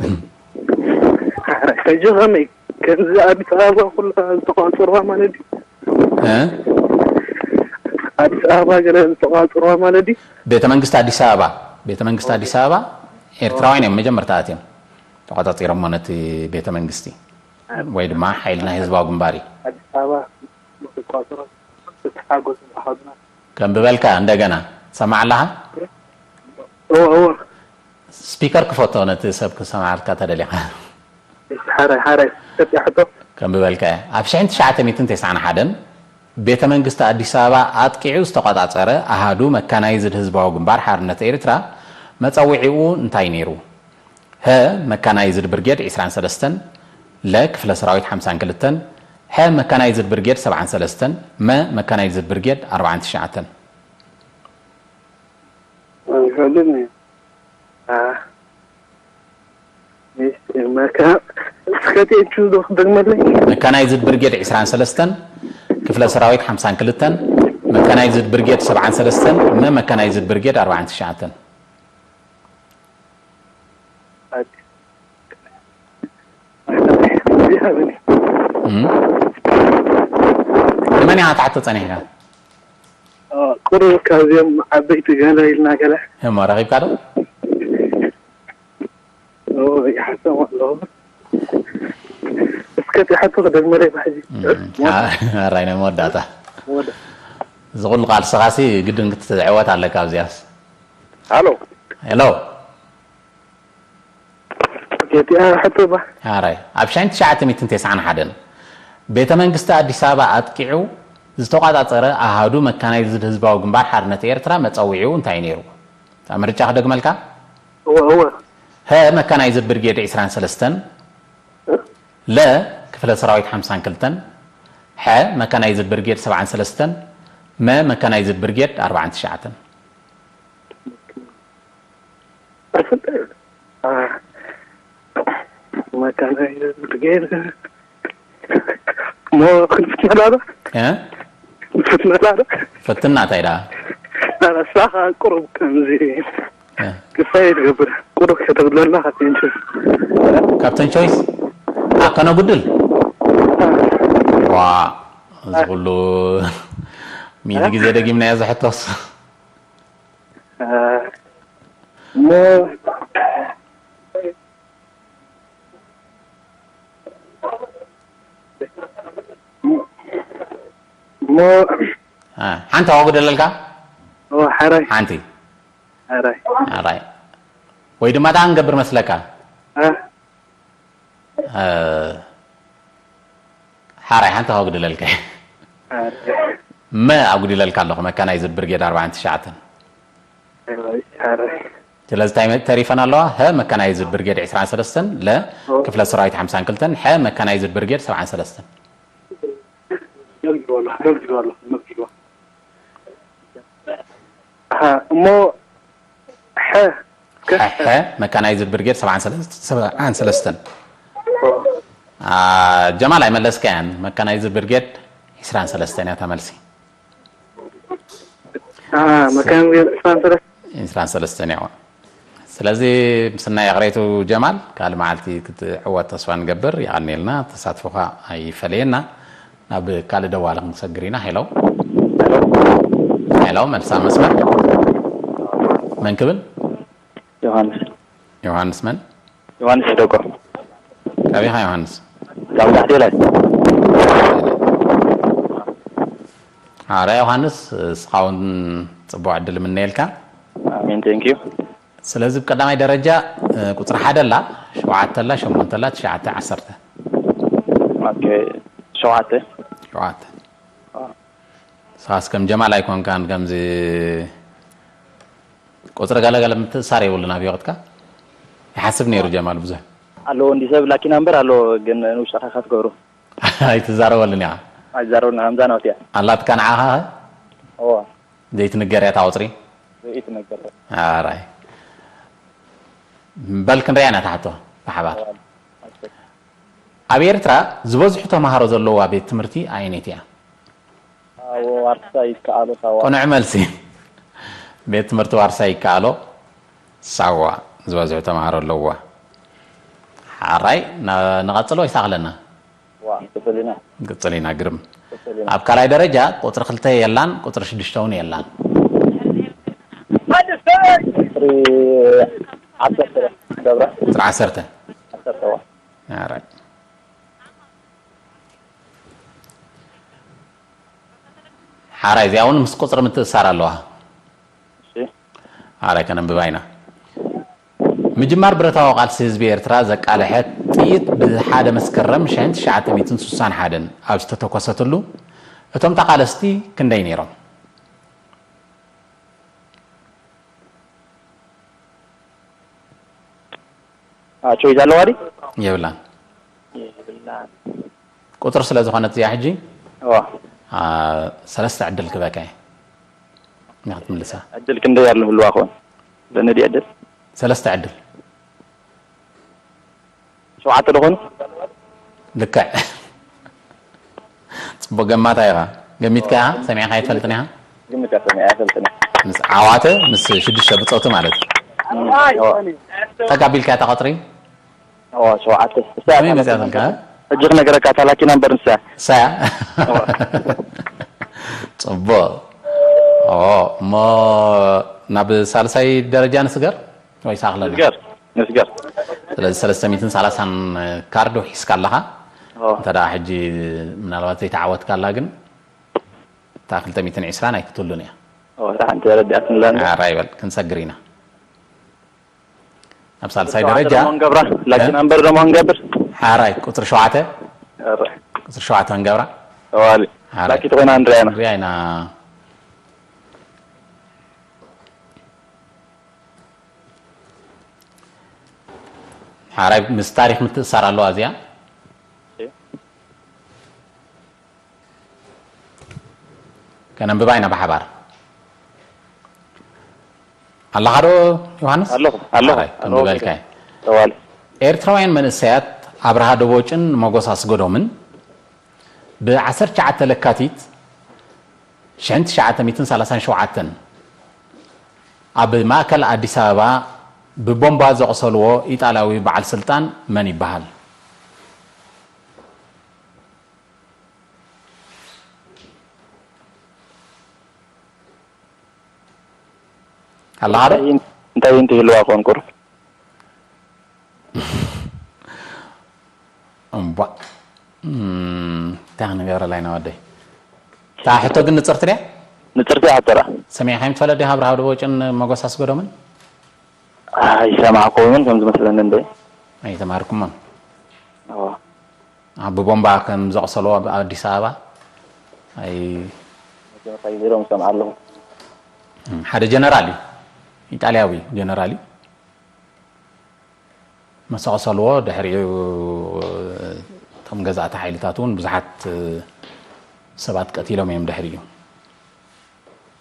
ሕጂ ከመይ ከምዚ ኣዲስ ኣበባ ኩላ ዝተቋጽርዋ ማለት ድዩ? እ? ኣዲስ ኣበባ ገለ ዝተቋጽርዋ ማለት ድዩ? ቤተ መንግስቲ ኣዲስ ኣበባ፣ ቤተ መንግስቲ ኣዲስ ኣበባ ኤርትራውያን እዮም መጀመርታ ኣትዮም ተቆጻጺሮሞ ነቲ ቤተ መንግስቲ ወይ ድማ ሓይልና ህዝባዊ ግንባር እዩ። ኣዲስ ኣበባ ዝተቋጽሮ ዝተሓጎሱ ኣሃዱና ከም ብበልካ እንደገና ትሰማዕ ኣለኻ? እወ እወ ስፒከር ክፈቶ ነቲ ሰብ ክሰማዓልካ ተደሊኻ። ሓራይ ሓራይ ሰጥያ ሕቶ ከም ብበልካ እያ። ኣብ ሽሕን ትሽዓተ ሚእትን ተስዓን ሓደን ቤተ መንግስቲ ኣዲስ ኣበባ ኣጥቂዑ ዝተቆጻጸረ ኣሃዱ መካናይዝድ ህዝባዊ ግንባር ሓርነት ኤርትራ መጸውዒኡ እንታይ ነይሩ? ሀ፣ መካናይዝድ ብርጌድ ዕስራን ሰለስተን፣ ለ፣ ክፍለ ሰራዊት ሓምሳን ክልተን፣ ሐ፣ መካናይዝድ ብርጌድ ሰብዓን ሰለስተን፣ መ፣ መካናይዝድ ብርጌድ ኣርባዓን ትሽዓተን። ይፈልጥኒ እስከ ቴንቹ ዶ ክደግመለይ መካናይዝድ ብርጌድ ዕስራን ሰለስተን፣ ክፍለ ሰራዊት ሓምሳን ክልተን፣ መካናይዝድ ብርጌድ ሰብዓን ሰለስተን፣ መ፣ መካናይዝድ ብርጌድ ኣርባዓን ትሽዓተን። እም? ንመን ኢኻ ትሓቶ ጸኒሕካ? ቁሩብ ካብዚኦም ዓበይቲ ገለ ኢልና ገለ እሞ ረኺብካ ዶ? ይሓሰብ ኣለኹ። እስከ እቲ ሕቶ ክደግመለይ ባሕጂ እም፣ ኣራይ ናይ መወዳእታ። እዚ ኩሉ ቃልስኻሲ ግድን ክትዕወት ኣለካ ኣብዚኣስ። ሃሎ ሄሎ እቲኣ ሕቶ ባ ሓራይ ኣብ ሻይን ትሽዓተ ሚእትን ተስዓን ሓደን ቤተ መንግስቲ ኣዲስ ኣበባ ኣጥቂዑ ዝተቋጻጸረ ኣሃዱ መካናይዝድ ህዝባዊ ግንባር ሓርነት ኤርትራ መጸውዒኡ እንታይ ነይሩ? እታ ምርጫ ክደግመልካ። እወ እወ ሀ መካናይዝድ ብርጌድ ዕስራን ሰለስተን፣ ለ ክፍለ ሰራዊት ሓምሳን ክልተን፣ ሐ መካናይዝድ ብርጌድ ሰብዓን ሰለስተን፣ መ መካናይዝድ ብርጌድ ኣርባዓን ትሽዓተን። መካናይዝድ ብርጌድ እሞ ክንፍትነላ ዶ? እ? ክንፍትነላ ዶ? ፍትና እንታይ ደኣ? ንሳኻ ቁሩብ ከምዚ እ። ክሳይ ትገብር ቁሩብ ከተብለና ካብቲ ኢንሹ ካፕተን ቾይስ ኣከነ ጉድል ዋ እዚ ኩሉ ሚእቲ ግዜ ደጊምናዮ ዝሕቶስ እሞ እሞ እ፣ ሓንቲ ኣዋጉደለልካ እወ ሓራይ ሓንቲ ሓራይ ኣራይ ወይ ድማ እንታይ ክንገብር መስለካ እ እ፣ ሓራይ ሓንቲ ኣዋጉደለልካ ሓራይ መ ኣጉዲለልካ ኣለኹ መካናይዝድ ብርጌድ ኣርባዓን ትሽዓተን ሓራይ ስለዚ እንታይ ተሪፈን ኣለዋ ሀ መካናይዝድ ብርጌድ ዕስራን ሰለስተን ለ ክፍለ ሰራዊት ሓምሳን ክልተን ሐ መካናይዝድ ብርጌድ ሰብዓን ሰለስተን ነጊርዋ ኣሎ ነጊርዋ ኣሎ ነጊርዋ እሞ ሐ ሐ ሐ መካናይዝድ ብርጌድ ሰብዓን ሰለስተን ሰብዓን ሰለስተን ጀማል ኣይመለስካያን መካናይዝድ ብርጌድ ዕስራን ሰለስተን እያ እታ መልሲ መካናይዝድ ዕስራን ሰለስተን ዕስራን ሰለስተን እያ ስለዚ ምስናይ ኣቕሬቱ ጀማል ካልእ መዓልቲ ክትዕወት ተስፋ ንገብር የቐንየልና ተሳትፎኻ ኣይፈለየና ናብ ካልእ ደዋሊ ክንሰግር ኢና ሄሎ ሄሎ መልሳ መስመር መን ክብል ዮሃንስ ዮሃንስ መን ዮሃንስ ደቆ ካበይ ኢኻ ዮሃንስ ካብ ዳሕዴላይ ኣረ ዮሃንስ እስኻ እውን ፅቡቅ ዕድል ምነየልካ ኣሜን thank you ስለዚ ብቀዳማይ ደረጃ ቁፅሪ ሓደ ኣላ ሸውዓተ ኣላ ሸሞንተ ኣላ ትሽዓተ ዓሰርተ okay ሸውዓተ ሸውዓተ ንስኻስ ከም ጀማል ኣይኮንካን ከምዚ ቁፅሪ ገለገለ ምትእሳር የብሉን ኣብ ህይወትካ ይሓስብ ነይሩ ጀማል ብዙሕ። ኣለዎ እንዲ ሰብ ላኪና እምበር ኣለዎ ግን ንውሽጥኻ ኢኻ ትገብሮ። ኣይትዛረበሉን ኢኻ። ኣይዛረብና ከምዛ ናውቲ እያ። ኣላትካ ንዓኻ ኸ? እዎ። ዘይትንገር እያ እታ ቁፅሪ? ዘይትነገር። ኣራይ። በል ክንሪኣ ኢና እታ ሕቶ ብሓባር። ኣብ ኤርትራ ዝበዝሑ ተምሃሮ ዘለዋ ቤት ትምህርቲ ኣየነይቲ እያ? ኣብ ዋርሳይ ይከኣሎ ሳዋ። ቅኑዕ መልሲ። ቤት ትምህርቲ ዋርሳይ ይከኣሎ ሳዋ ዝበዝሑ ተምሃሮ ኣለዋ። ሓራይ ና- ንቐጽል ወይስ ኣኽለና? ዋ ንቅጽል ኢና። ንቅጽል ኢና ግርም። ንቅጽል ኢና። ኣብ ካልኣይ ደረጃ ቁጽሪ ክልተ የላን ቁጽሪ ሽዱሽተ እውን የላን። ቁጽሪ ዓሰርተ ገብረ። ቁጽሪ ዓሰርተ። ዓሰርተ ዋ። ኣራይ። ሓራይ እዚኣ እውን ምስ ቁጽሪ ምትእሳር ኣለዋ። እሺ። ኣራይ ከነንብባ ኢና። ምጅማር ብረታዊ ቃልሲ ህዝቢ ኤርትራ ዘቃለሐት ጥይት ብሓደ መስከረም ሽሕን ትሽዓተ ሚእትን ስሳን ሓደን ኣብ ዝተተኮሰትሉ እቶም ተቓለስቲ ክንደይ ነይሮም? ኣቾይ ዘለዋ ድዩ? የብላን። የብላን። ቁፅሪ ስለ ዝኾነት እዚኣ ሕጂ እዋ። አ፣ ሰለስተ ዕድል ክበካ እየ ንክትምልሳ። ዕድል ክንደይ ኣሎ ህልዋ ክኾን? ለነዲ ዕድል ሰለስተ ዕድል። ሸውዓተ ዶ ኾኑ? ልክዕ። ፅቡቅ ገማታ ኢኻ። ገሚትካ ኢኻ? ሰሚዕካ ኣይትፈልጥን ኢኻ? ግምት እያ ሰሚዐ ኣይፈልጥን እየ። ምስ ዓዋተ ምስ ሽዱሽተ ብፆቱ ማለት እዩ። እዋ። ተጋቢልካ እታ ቐፅሪ? እዋ፣ ሸውዓተ። ከመይ መፅያትልካ? ሕጂ ክነገረካ እታ ላኪና እምበር ንሳ። ሳያ? ፅቡቅ። ኦ፣ እሞ ናብ ሳልሳይ ደረጃ ንስገር? ወይ ሳኽለና? ንስገር፣ ንስገር። ስለዚ ሰለስተ ሚእትን ሰላሳን ካርድ ሒዝካ ኣለኻ። ኦ። እንተ ደኣ ሕጂ ምናልባት ዘይተዓወትካ ኣላ ግን እታ ክልተ ሚእትን ዕስራን ኣይክትህሉን እያ። ኦ፣ እታ ሓንቲ ተረዲኣትኒ ኣላ። ኣራ ይበል፣ ክንሰግር ኢና። ኣብ ሳልሳይ ሸውዓተ ደረጃ ደሞ ንገብራ፣ ላኪ ናምበር ደሞ ንገብር። ሓራይ ቁፅሪ ሸውዓተ፣ ኣረ። ቁፅሪ ሸውዓተ ንገብራ። ተዋሊ። ሓራይ። ላኪ ተኾይና ንሪኣ ኢና። ንሪኣ ኢና። ሓራይ ምስ ታሪክ ምትእሳር ኣለዋ እዚኣ። ከነንብባ ኢና ብሓባር። ኣለኻ ዶ ዮሃንስ? ኣለኹ፣ ኣለኹ። ሓራይ፣ ኣለኹ። ክንብበልካ እየ። ተዋሊ። ኤርትራውያን መንእሰያት ኣብርሃ ደቦጭን ሞጎስ ኣስገዶምን ብ ዓሰርተ ትሽዓተ ለካቲት ሽሕን ትሽዓተ ሚእትን ሰላሳን ሸውዓተን ኣብ ማእከል ኣዲስ ኣበባ ብቦምባ ዘቑሰልዎ ኢጣልያዊ በዓል ስልጣን መን ይበሃል? ኣለኻ ዶ? እንታይ እንታይ ይህልዋ ክኾን ቁሩብ? እምቧ። እም፣ እንታይ ክንገብረላ ኢና ወደይ? እታ ሕቶ ግን ንጽርቲ ድያ? ንጽርቲ እያ ሕቶራ። ሰሚዕካዮም ትፈልጥ ዲኻ ኣብርሃ ደቦጭን መጎስ ኣስገዶምን? ኣይሰማዕኩዎምን ከም ዝመስለኒ እንደ። ኣይተማሃርኩሞን? እዋ። ኣብ ብቦምባ ከም ዘቑሰልዎ ኣብ ኣዲስ ኣበባ? ኣይ መጀመርታ ግዜ ዶ ምሰምዓ ኣለኹ። እም፣ ሓደ ጀነራል እዩ። ኢጣልያዊ ጀነራል እዩ። መሰቐሰልዎ ድሕሪኡ እቶም ገዛእቲ ሓይልታት እውን ብዙሓት ሰባት ቀቲሎም እዮም ድሕሪኡ።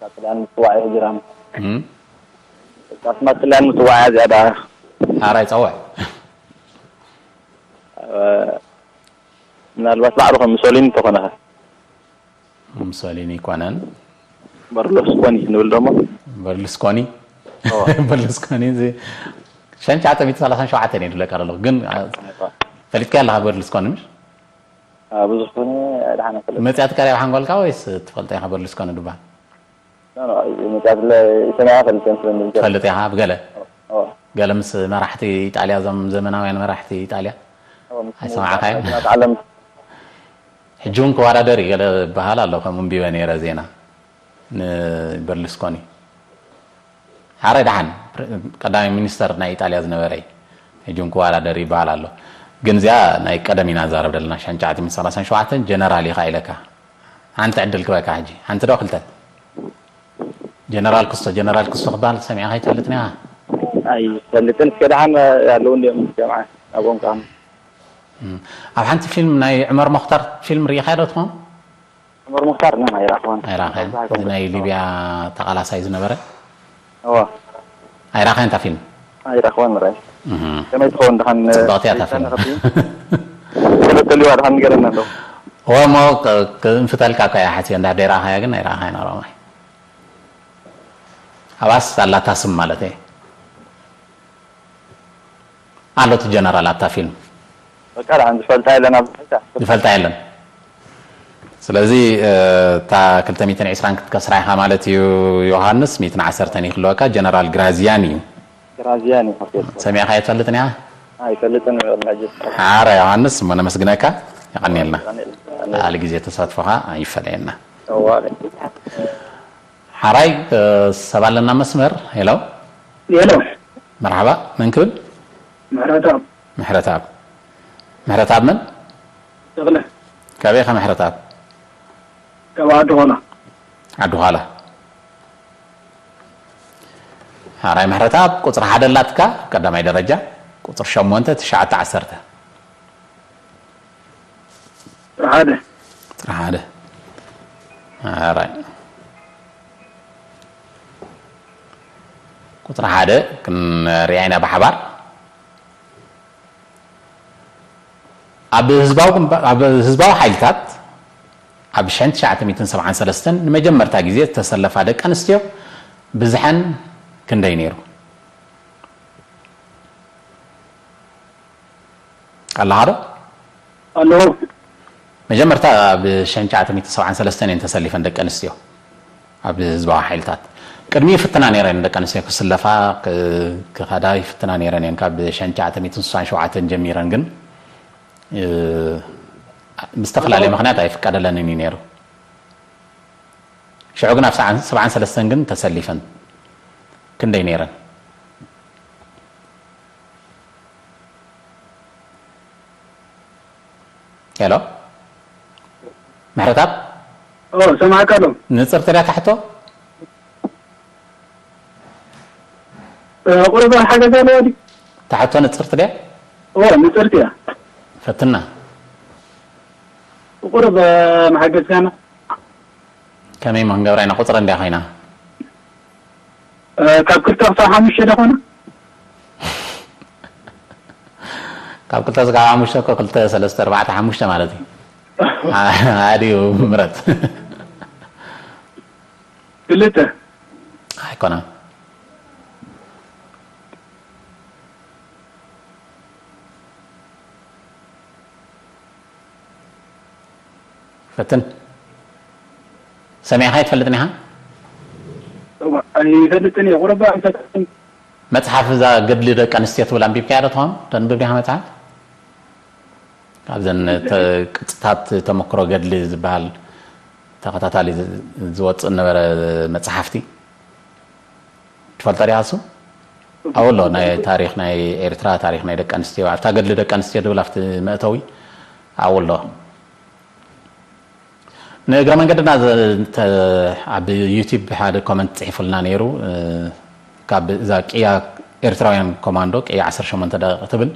ካብ ጥልያን ምጽዋዕ እዩ ጅራም። እም? ካብ ስማት ጥልያን ምጽዋዕ እያ ዝያዳ። ሓራይ ጸውዕ። እ፣ ምናልባት ባዕሉ ከም ሙሶሊኒ እንተኾነ ኸ? ሙሶሊኒ ኣይኮነን። በርሉስኮኒ ክንብል ደሞ? በርሉስኮኒ? እዎ። በርሉስኮኒ እዚ ሸንቻተ ሚእቲ ሰላሳን ሸውዓተን እዩ ዝብለካ ዘለኹ። ግን፣ አ፣ ፈሊጥካዮ ኣለኻ በርሉስኮኒ ምሽ? አ፣ ብዙሕ ኮነ ደሓን ኣይፈልጥን። መጽያትካ ድያ ኣብ ሓንጎልካ ወይስ ትፈልጦ ኢኻ በርሉስኮኒ ድበሃል? ኖ፣ ኖ፣ መጽያት ለ-፣ ሰማያ ፈልጥ መስለኒ። ትፈልጥ ኢኻ ብገለ? እዎ። ገለ ምስ መራሕቲ ኢጣልያ፣ እዞም ዘመናውያን መራሕቲ ኢጣልያ? እዎ፣ ምስ ኣይሰማዕካዮን? ናት ዓለም። ሕጂ እውን ክወዳደር እዩ ገለ በሃል ኣሎ፣ ከምኡ ኣንቢበ ነይረ ዜና። ንበርሉስኮኒ። ሓራይ ደሓን፣ ፕረ-፣ ቀዳማይ ሚኒስተር ናይ ኢጣልያ ዝነበረ እዩ። ሕጂ እውን ክወዳደር ይበሃል ኣሎ። ግን እዚኣ ናይ ቀደም ኢና ንዛረብ ዘለና፣ ሸንቻተ ሚእቲ ሰላሳን ሸውዓተን ጀነራል ኢኻ ኢለካ። ሓንቲ ዕድል ክበካ ሕጂ። ሓንቲ ዶ ክልተ? ጀነራል ክስቶ፣ ጀነራል ክስቶ ክበሃል ሰሚዕካ ኣይትፈልጥን ኢኻ? ኣይፈልጥን። እስከ ደሓን ኣለዉ እንዲኦም ጀምዓ ናብኦም ከዓ። እም፣ ኣብ ሓንቲ ፊልም ናይ ዑመር ሞኽታር ፊልም ርኢኻዮ ዶ ትኾን? ዑመር ሙኽታር ና ኣይረኽቦን። ኣይራኸን። እዚ ናይ ሊብያ ተቓላሳይ ዝነበረ? እዋ። ኣይራኸን እታ ፊልም? ኣይረኽቦን ርኣይ። እህ። ከመይ ትኸውን ድኻን? ጽብቕቲ እያ እታ ፊልም። ተለተልዋ ድኻን ንገረና ኣለዉ። እዋ እሞ ክ-፣ ክንፍተልካ እኮ እያ ሓስየ፣ እንዳ ደይራኸያ ግን ኣይራኸያ ናሮማይ። ኣባስ ኣላታ ስም ማለት እየ። ኣሎ እቲ ጀነራል ኣብታ ፊልም። በቃ ደሓን ዝፈልጣ የለን ኣብ ባይታ። ዝፈልጣ የለን። ስለዚ፣ እ፣ እታ ክልተ ሚእትን ዕስራን ክትከስራ ኢኻ ማለት እዩ ዮሃንስ፣ ሚእትን ዓሰርተን ይክልወካ፣ ጀነራል ግራዚያን እዩ። ግራዚያን እዩ፣ ኦኬ። ሰሚዕካዮ ትፈልጥን እያ? ኣይፈልጥን እዩ፣ ወላሂ። ሓረ ዮሃንስ፣ እሞ ነመስግነካ፣ የቐንየልና። የቐንየልና። ልዓሊ ግዜ ተሳትፎኻ ኣይፈለየና። እዋ። ሓራይ፣ እ፣ ሰብ ኣለና መስመር። ሄሎ። ሄሎ። መርሓባ፣ መን ክብል? ምሕረተኣብ። ምሕረተኣብ። ምሕረተኣብ መን? ተኽለ። ካበይ ኢኻ ምሕረተኣብ? ካብ ዓዲ ኾላ። ዓዲ ዃላ። ሓራይ ምሕረተኣብ፣ ቁጽሪ ሓደ ኣላትካ፣ ቀዳማይ ደረጃ፣ ቁጽሪ ሸሞንተ፣ ትሽዓተ፣ ዓሰርተ። ቁጽሪ ሓደ። ቁጽሪ ሓደ። ኣራይ። ቁጽሪ ሓደ ክንሪኣ ኢና ብሓባር። ኣብ ህዝባዊ ግንባ-፣ ኣብ ህዝባዊ ሓይልታት ኣብ ሽሕን ትሽዓተ ሚእትን ሰብዓን ሰለስተን ንመጀመርታ ግዜ ዝተሰለፋ ደቂ ኣንስትዮ ብዝሐን ክንደይ ነይሩ? ኣለኻ ዶ? ኣለኹ። መጀመርታ ኣብ ሽሕን ትሽዓተ ሚእትን ሰብዓን ሰለስተን እየን ተሰሊፈን ደቂ ኣንስትዮ ኣብ ህዝባዊ ሓይልታት። ቅድሚኡ ይፍትና ነይረን ደቂ ኣንስትዮ ክስለፋ፣ ክ-፣ ክኸዳ ይፍትና ነይረን እየን ካብ ሽሕን ትሽዓተ ሚእትን ስሳን ሸውዓተን ጀሚረን፣ ግን፣ እ፣ ብዝተፈላለየ ምኽንያት ኣይፍቀደለንን እዩ ነይሩ። ሽዑ ግን ኣብ ሰብዓን ሰለስተን ግን ተሰሊፈን። ክንደይ ነይረን? ሄሎ? ምሕረተኣብ? ኦ፣ ሰማዕካ ኣሎ። ንጽርቲ ድያ ታሕቶ? እ፣ ቁሩብ ሓገዝ ኣለዎ ድዩ? ታሕቶ ንጽርቲ ድያ? ኦ፣ ንጽርቲ እያ። ፈትና። ቁሩብ፣ እ፣ መሓገዝካና? ከመይ እሞ ክንገብራ ኢና? ቁጽሪ እንድያ ኮይና። እ፣ ካብ ክልተ ክሳብ ሓሙሽተ ዶ ኾነ? ካብ ክልተ ክሳብ ሓሙሽተ እኮ ክልተ፣ ሰለስተ፣ ኣርባዕተ፣ ሓሙሽተ ማለት እዩ። ኣ-፣ ኣድዩ ምረጽ። ክልተ። ኣይኮነን። ፈትን። ሰሚዕኻ ኣይትፈልጥን ኢኻ? እዋ፣ ኣይፈልጥን እየ። ቁሩብ ኣይፈልጥን። መጽሓፍ እዛ ገድሊ ደቂ ኣንስትዮ ትብል ኣንቢብካያ ዶ ትኾን? ተንብብ ዲኻ መጽሓፍ? ካብዘን ተ-፣ ቅጽታት ተመክሮ ገድሊ ዝበሃል ተኸታታሊ ዝ-፣ ዝወጽእ ነበረ መጽሓፍቲ። ትፈልጦ ዲኻ እሱ? ኣብኡ ኣሎ፣ ናይ ታሪኽ ናይ ኤርትራ፣ ታሪኽ ናይ ደቂ ኣንስትዮ፣ ኣብታ ገድሊ ደቂ ኣንስትዮ ትብል ኣብቲ መእተዊ ኣብኡ ኣሎ። ንእግረ መንገድና ዘ-፣ ተ-፣ ኣብ ዩቲዩብ ሓደ ኮመንት ጽሒፉልና ነይሩ፣ እ፣ ካብ እዛ ቅያ ኤርትራውያን ኮማንዶ፣ ቅያ ዓሰርተ ሸሞንተ ደቂቕ ትብል፣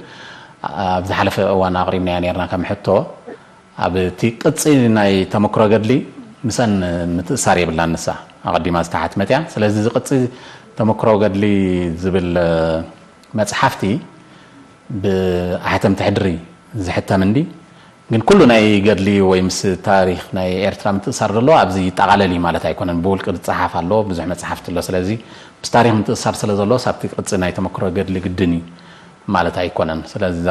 ኣብ ዝሓለፈ እዋን ኣቕሪብናያ ነይርና ከም ሕቶ። ኣብ እቲ ቅጺ ናይ ተመክሮ ገድሊ ምስኣን ምትእሳር የብላን፣ ንሳ ኣቐዲማ ዝተሓትመት እያ። ስለዚ እዚ ቅጺ ተመክሮ ገድሊ ዝብል፣ እ፣ መጽሓፍቲ ብኣሕተምቲ ሕድሪ ዝሕተም እንዲ፣ ግን ኩሉ ናይ ገድሊ ወይ ምስ ታሪኽ ናይ ኤርትራ ምትእሳር ዘለዎ ኣብዚ ይጠቓለል እዩ ማለት ኣይኮነን። ብውልቂ ዝጸሓፍ ኣሎ፣ ብዙሕ መጽሓፍቲ ኣሎ። ስለዚ ምስ ታሪኽ ምትእሳር ስለ ዘለዎ፣ ኣብቲ ቅጺ ናይ ተመክሮ ገድሊ ግድን እዩ ማለት ኣይኮነን። ስለዚ እዛ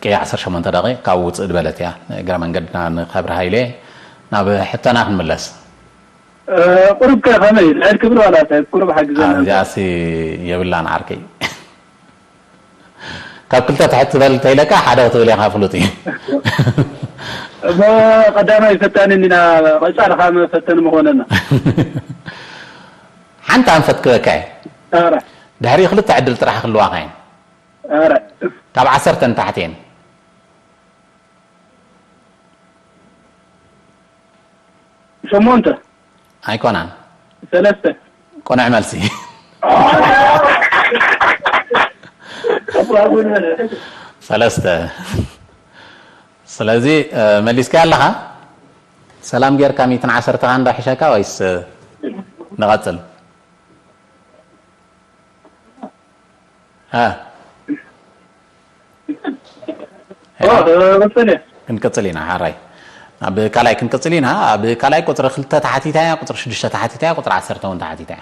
ቅያ ዓሰርተ ሸሞንተ ደቂቕ ካብኡ ውጽእ ዝበለት እያ። ንእግረ መንገድና ንኸብሪ ሃይለ ናብ ሕቶና ክንምለስ። እ፣ ቁሩብ ከ ከመይ? ልዕል ክብል ዋላ እንታይ? ቁሩብ ሓግዘና። ኣብዚኣሲ የብላን ዓርከይ። ካብ ክልተ ትሕት ትበል እንተኢለካ ሓደ ክትብል ኢኻ ፍሉጥ እዩ። እሞ ቀዳማይ ፈታኒ እንዲና፣ ቀጻሊ ከኣ መፈተኒ ምኾነና። ሓንቲ ኣንፈት ክበካ እየ። ኣረ። ድሕሪ ክልተ ዕድል ጥራሕ ክህልዋኻ እየን። ኣረ። ካብ ዓሰርተ ንታሕቲ እየን። ሸሞንተ። ኣይኮናን። ሰለስተ። ቅኑዕ መልሲ። ሰለስተ። ስለዚ መሊስካ ኣለኻ። ሰላም ጌርካ ሚእትን ዓሰርተ ከ እንዶ ሒሸካ ወይስ ንቐጽል? ክንቅጽል ኢና ሓራይ። ኣብ ካልኣይ ክንቅጽል ኢና። ኣብ ካልኣይ ቁጽሪ ክልተ ተሓቲታ እያ፣ ቁጽሪ ሽዱሽተ ተሓቲታ እያ፣ ቁጽሪ ዓሰርተ እውን ተሓቲታ እያ።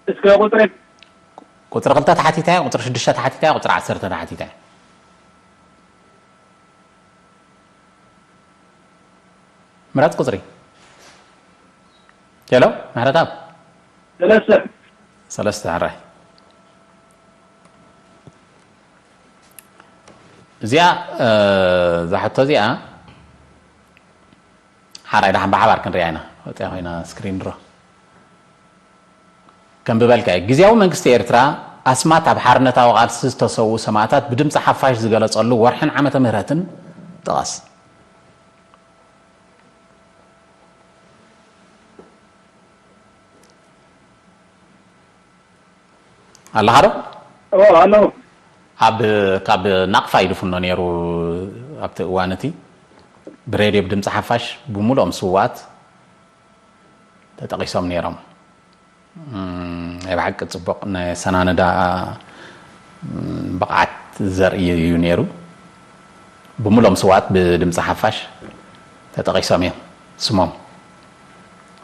እስከ ቁጽሪ ቁጽሪ ክልተ ተሓቲታ እያ፣ ቁጽሪ ሽዱሽተ ተሓቲታ እያ፣ ቁጽሪ ዓሰርተ ተሓቲታ እያ። ምረጽ ቁጽሪ። ሄሎ፣ ምሕረትኣብ። ሰለስተ። ሰለስተ፣ ሕራይ። እዚኣ፣ እ፣ እዛ ሕቶ እዚኣ፣ ሓራይ ደሓን ብሓባር ክንሪኣ ኢና። ወፂኣ ኮይና ስክሪን ድሮ። ከንብበልካ እየ። ግዝያዊ መንግስቲ ኤርትራ ኣስማት ኣብ ሓርነታዊ ቃልሲ ዝተሰዉ ሰማእታት ብድምፂ ሓፋሽ ዝገለጸሉ ወርሕን ዓመተ ምህረትን ጥቐስ። ኣለኻ ዶ? ኦ፣ ኣለኹ። ኣብ፣ ካብ ናቕፋ እዩ ዝፍኖ ነይሩ ኣብቲ እዋን እቲ። ብሬድዮ ብድምፂ ሓፋሽ ብምሉኦም ስውኣት ተጠቒሶም ነይሮም። እም፣ ናይ ብሓቂ ጽቡቕ ናይ ኣሰናንዳ፣ እም፣ ብቕዓት ዘርኢ እዩ ነይሩ። ብምሎም ስዋት ብድምፂ ሓፋሽ ተጠቒሶም እዮም ስሞም።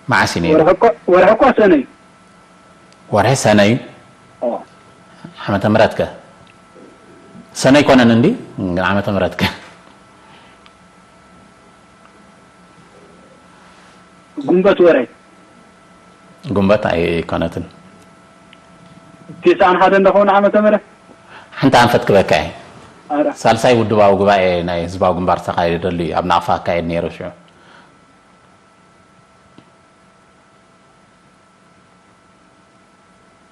መዓስ እዩ ነይሩ? ወርሒ እኮ፣ ወርሒ እኮ ሰነ እዩ። ወርሒ ሰነ እዩ? ኦ። ዓመተ ምህረት ከ? ሰነ ኣይኮነን እንዲ፣ ግን ዓመተ ምህረት ከ? ጉንበት ወረ። ጉንበት ኣይኮነትን። ቴስዓን ሓደ እንደኸውን ዓመተ ምህረት? ሓንቲ ኣንፈት ክበካ እየ። ኣረ። ሳልሳይ ውድባዊ ጉባኤ ናይ ህዝባዊ ግንባር ዝተኻየደሉ እዩ፣ ኣብ ናቕፋ ኣካየድ ነይሩ ሽዑ።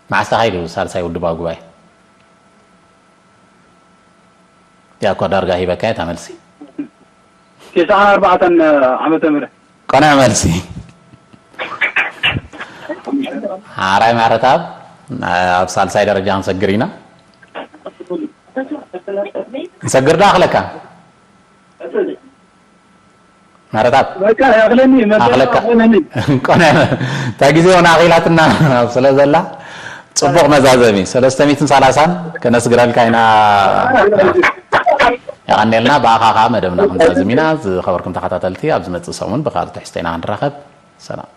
መዓስ ተኻይዱ ሳልሳይ ውድባዊ ጉባኤ? ያ እኮ ዳርጋ ሂበካ እያ እታ መልሲ። ቴስዓን ኣርባዕተን ዓመተ ምህረት። ቅኑዕ መልሲ። ሓራይ ምሕረትኣብ፣ ኣብ ሳልሳይ ደረጃ ክንሰግር ኢና። ንሰግር ዶ ኣኽለካ? ምሕረትኣብ። በቃ፣ ያኽለኒ፣ መበል ኣኽለካ። ኣኽለኒ። ቆነ፣ እታ ግዜ እውን ኣኺላትና ስለ ዘላ፣ ጽቡቕ መዛዘሚ፣ ሰለስተ ሚእትን ሰላሳን ከነስግረልካ ኢና። የቐንየልና፣ ብኣኻ ኸኣ መደብና ክንዛዝም ኢና። ዝኸበርኩም ተኸታተልቲ፣ ኣብ ዝመጽእ ሰሙን ብኻልእ ትሕዝቶ ኢና ክንራኸብ። ሰላም።